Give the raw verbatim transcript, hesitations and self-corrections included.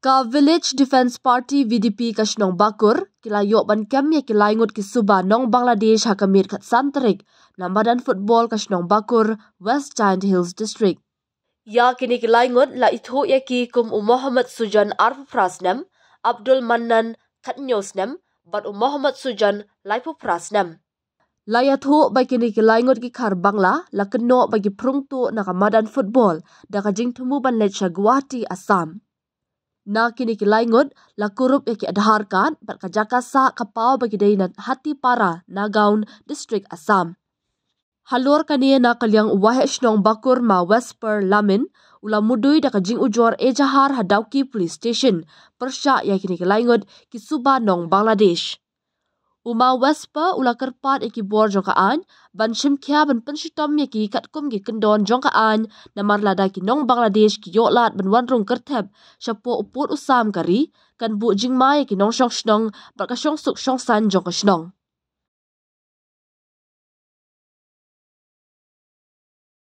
Ka Village Defence Party, V D P, ka shnong Bakur ki la ïoh ban kem ïa ki lai ngut ki suba nong Bangladesh ha ka miet khatsan tarik na madan football ka shnong Bakur, West Jaintia Hills District. Ïa kine ki lai ngut la ithuh ïa ki kum u Mohammad Sujan, arphew phra snem, Abdul Mannan, khathynñiew snem, bad u Mohammad Sujan, laiphew phra snem. La ïathuh ba kine ki lai ngut ki khar Bangla la kynnoh ba ki phrung tuh na ka madan football da ka jingthmu ban leit sha Guwahati, Assam. Na kine ki lai ngut la kurup ïa ki Aadhaar card bad ka jaka sah ka paw ba ki dei na Hatipara, Nagaon District, Assam. Halor kane, na ka liang u Waheh Shnong Bakur, Ma Wesper Lamin, u la mudui da ka jingujor ejahar ha Dawki Police Station pyrshah ïa kine ki lai ngut ki suba nong Bangladesh. U Ma Wesper u la kyrpad ïa ki bor jong ka aiñ ban shim khia ban pynshitom ïa ki katkum ki kyndon jong ka aiñ, namar lada ki nong Bangladesh ki ïoh lad ban wan rung kyrthep shapoh u pud u sam ka ri, kan buh jingma ïa ki nongshong shnong bad ka shongsuk shongsaiñ jong ka shnong.